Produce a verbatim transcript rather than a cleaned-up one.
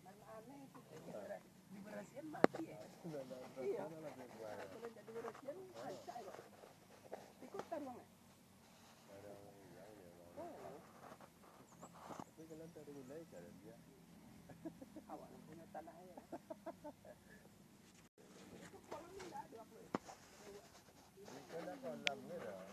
Nan aneh itu, diberasihan mati, ya? Iyo. Kalau jadi berasihan, rancak, ya, Pak? Di kota ruang, ya? Oh. Tapi kalau tak ada gulai, tak ada dia. Awak nan punyo tanah, ya? Itu kolam ni ndak ada apa, ya? Bukan kolam ni dah.